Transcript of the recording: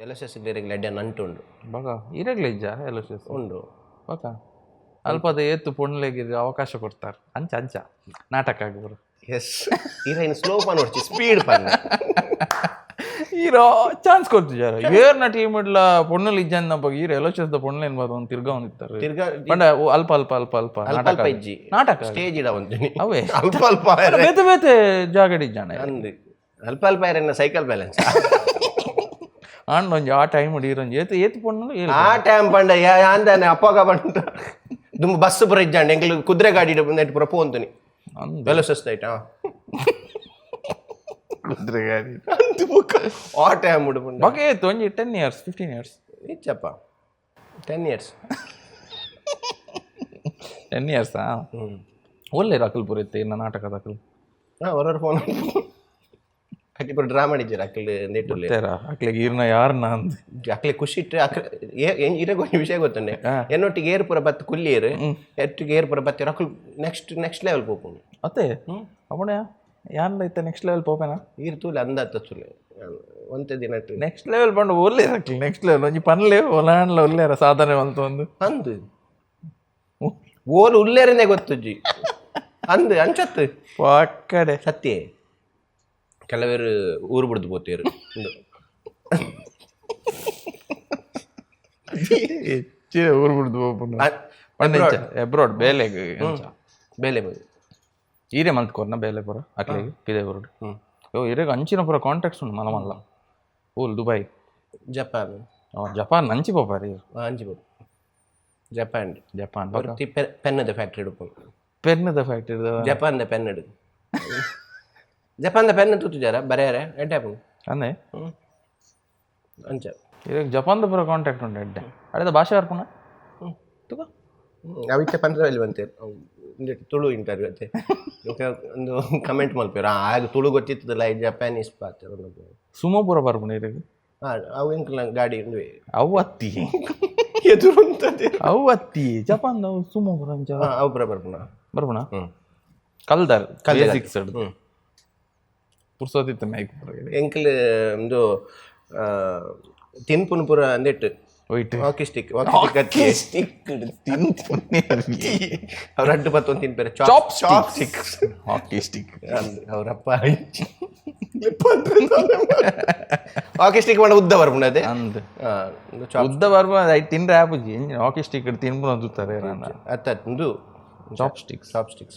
L S S ಎಡ್ಡೆ ನಂಟುಂಡು. ಬೊಕ ಇರೆಗ್ಲ ಇಜ್ಜ Aloysius? ಉಂಡು. ಬೊಕ ಅಲ್ಪದ ಏತ್ ಪೊಣ್ಣುಲೆಗ್ ಅವಕಾಶ ಕೊಡ್ತಾರೆ, ಅಂಚ ಅಂಚ ನಾಟಕ ಆಗ್ಬೋದು. ಎಸ್, ಈರೈನ್ ಸ್ಲೋ ಪನೊಡ್ಚಿ, ಸ್ಪೀಡ್ ಪನ್ನ. ಈರೋ ಚಾನ್ಸ್ ಕೊರ್ತಿಜಾರ ಏರ್ನ ಟೀಮ್ ಇಡ್ಲ ಪೊಣ್ಣುಲು ಇಜ್ಜಂದಪ್ಪ. ಈರ್ ಎಲೋಶಿಯಸ್ ದ ಪೊಣ್ಣುಲೇನ್ ಬರೋದು ತಿರ್ಗಾ ಒಂದಿತ್ತಾರೆ. ತಿರ್ಗಾ. ಪಂಡ ಓ ಅಲ್ಪ ಅಲ್ಪ ಅಲ್ಪ ಅಲ್ಪ ಅಲ್ಪ ನಾಟಕ. ಅಲ್ಪ ಇಜ್ಜಿ. ನಾಟಕ. ಸ್ಟೇಜ್ ಇಡ ಒಂದಿನಿ. ಅವೇ. ಅಲ್ಪ ಅಲ್ಪ. ಬೇತೆ ಬೇತೆ ಜಾಗಡ್ ಇಜ್ಜಾಣ. ಅಂದ್, ಅಲ್ಪ ಅಲ್ಪ ಇರೆನ ಸೈಕಲ್ ಬ್ಯಾಲೆನ್ಸ್. ಆಂಡ ಒಂಜಿ ಆ ಟೈಮ್ ಈರೊಂಜಿ ಏತ್ ಏತ್ ಪೊಣ್ಣುಲು ಏಳು. ಆ ಟೈಮ್ ಪಂಡ ಅಂದಾನೆ ಅಪ್ಪಗ ಪಂಡ ದುಂಬು ಬಸ್ ಪೂರ ಇಜ್ಜಾಂಡ್, ಎಂಕ್ಲು ಕುದುರೆ ಗಾಡಿ ನೆಟ್ ಪೂರ ಪೋಂತುನಿ. ಅಂದ್. ವೆಲೋಸಸ್ ಐಟ. ಕುದುರೆ ಗಾಡಿ. ಅಂದ್, ಬೊಕ ಆ ಟೈಮ್ ಉಡು ಪಂಡ. ಬೊಕ ಏತ್, ಒಂಜಿ 10 ಇಯರ್ಸ್, 15 ಇಯರ್ಸ್? ಇಚ್ಚಪ್ಪ, 10 ಇಯರ್ಸ್. 10 ಇಯರ್ಸ್. ಒಲ್ಲೆ ಅಕಲ್ ಪೂರ ಇತ್ತೆ ಇನ್ನ ನಾಟಕದ ಅಕಲ್? ಹಾ, ಹೊರೊರ ಫೋನ್ ಅಕ್ಲಿ ಪೂರ ಡ್ರಾ ಮಾಡಿದ್ದೀರ ಅಕ್ಲು ನೆಟ್ಟುಲ್ಲೆ. ತೇರ ಅಕ್ಲೆಗ್ ಈರ್ನ ಯಾರ್ನ ಅಂದ್. ಅಕ್ಲೆ ಖುಷಿ ಇಟ್ಟರೆ ಅಕ್ಲೆ ಇರೆಗ್ ಒಂಜಿ ವಿಷಯ ಗೊತ್ತುಂಡೆ? ಎನ್ನೊಟ್ಟಿಗೆ ಏರ್ ಪೂರ ಬತ್ತು ಕುಲ್ಲಿಯರು, ಎಟ್ಟಿಗೆ ಏರ್ ಪೂರ ಬತ್ತಿ ಅಕ್ಲು ನೆಕ್ಸ್ಟ್ ನೆಕ್ಸ್ಟ್ ಲೆವೆಲ್ ಪೋಪುಂಡು. ಅತ್ತೆ, ಅಪ್ಪಣೆ ಯಾನ್ಲ ಇತ್ತೆ ನೆಕ್ಸ್ಟ್ ಲೆವೆಲ್ ಪೋಪೆನಾ? ಈರ್ ತೂಲೆ, ಅಂದಾತ ತೂಲೆ, ಒಂತೆ ದಿನ. ನೆಕ್ಸ್ಟ್ ಲೆವೆಲ್ ಪಂಡ ಒಲ್ಲೆ ಅಕ್ಲು ನೆಕ್ಸ್ಟ್ ಲೆವೆಲ್ ಒಂಜಿ ಪನ್ಲೆ, ಒಲಾಂಡ್ಲ ಒಲ್ಲೆರ ಸಾಧನೆ ಮಂತ ಒಂದು. ಅಂದ್, ಓಲು ಉಲ್ಲೇರನೆ ಗೊತ್ತುಜ್ಜಿ ಅಂದ್, ಅಂಚತ್ತು. ಪಕ್ಕಡೆ. ಸತ್ಯ, ಕೆಲವರು ಊರು ಬಿಡ್ದು ಪೋತೇರು ಉಂದು. ಹೆಚ್ಚಿನ ಊರು ಬಿಡ್ದು ಪೋಪುಂಡು ಪಂಡ ಎಬ್ರೋಡ್ ಬೇಲೆಗ್ ಅಂಚ. ಬೇಲೆ ಬೋದು. ಈರೆ ಮಂತ್ ಕೊರ್ನ ಬೇಲೆ ಪೂರ ಅಕ್ಲೆಗ್ ಪಿದೆ ಬರೋಡು. ಓ, ಇರೆಗ್ ಅಂಚಿನ ಪೂರ ಕಾಂಟ್ಯಾಕ್ಟ್ಸ್ ಉಂಡು ಮಲ್ಲ ಮಲ್ಲ. ಓಲ್ ದುಬೈ? ಜಪಾನ್. ಜಪಾನ್ ಅಂಚಿ ಪೋಪಾರಿ? ಅಂಚಿ ಪೋಪು ಜಪಾನ್. ಜಪಾನ್. ಒರ್ತಿ ಪೆನ್ನದ ಫ್ಯಾಕ್ಟ್ರಿ ಉಪ್ಪುಂಡು. ಪೆನ್ನದ ಫ್ಯಾಕ್ಟ್ರಿ? ಜಪಾನ್ದ ಪೆನ್ ಇಡು, ಜಪಾನ್ದ ಪೆನ್ ತೂತುಜಾರ? ಬರೆಯರೆ ಎಡ್ಡೆ ಆಪುಂಡು. ಅಂದೆ. ಅಂಚ. ಇರೆಗ್ ಜಪಾನ್ದ ಪೂರ ಕಾಂಟ್ಯಾಕ್ಟ್ ಉಂಡು, ಎಡ್ಡೆ. ಅಡೆದ ಭಾಷೆ ಬರ್ಪುನ ತುಕ. ಅವಿತ್ತೆ ಪಂದ್ರ ಬಂತೇರು, ಉಂದೆಟ್ ತುಳು ಇಂಟರ್ವ್ಯೂ ಅತ್ತೆ. ಬೊಕ ಒಂದು ಕಮೆಂಟ್ ಮಲ್ಪೆರ್, ಆಗ ತುಳು ಗೊತ್ತಿತ್ತದಲ್ಲ, ಜಪಾನೀಸ್ ಪಾತೆರ. ಸುಮೋ ಪೂರ ಬರ್ಪುಂಡು ಇರೆಗ್? ಹಾ, ಅವು ಎಂಕ್ಲ ಗಾಡಿ ಉಂದುವೆ. ಅವು ಅತ್ತಿ. ಎದುರುಂತದೆ. ಅವು ಅತ್ತಿ, ಜಪಾನ್ ಸುಮೋ ಪೂರ ಅಂಚ. ಅವು ಪೂರ ಬರ್ಪುಂಡ. ಬರ್ಪುಣ. ಕಲ್ದಾರ್ ಬೇಸಿಕ್ಸ್. ಪುರ್ಸೋತಿತ್ತು ಮೈಕ್ ಪೂರ. ಎಂಕ್ಲು ಉಂದು ತಿನ್ಪುನು ಪೂರ ಅಂದೆಟ್. Wait. Hockey stick, hockey stick. ಅವ್ರ ಅಡ್ಡು ಪತ್ತೊಂದು ತಿನ್ಪೇರೆ. Chop. Chop stick. Hockey stick. ಅವರಪ್ಪ ಹಾಕಿ ಸ್ಟಿಕ್ ಮಾಡ ಉದ್ದ ಬರ್ಪುಂಡು ಅದೇ. ಅಂದ್. ಚಾಪ್. ಉದ್ದ ಬರ್ಪ, ಐಟ್ ತಿಂದ್ರೆ ಆಪುಜಿ. ಹಾಕಿ ಸ್ಟಿಕ್ ತಿನ್ಪುನ ತೂತಾರೆ. ಅತ್ತ, ಉಂದು ಚಾಪ್ ಸ್ಟಿಕ್ಸ್. Chop sticks.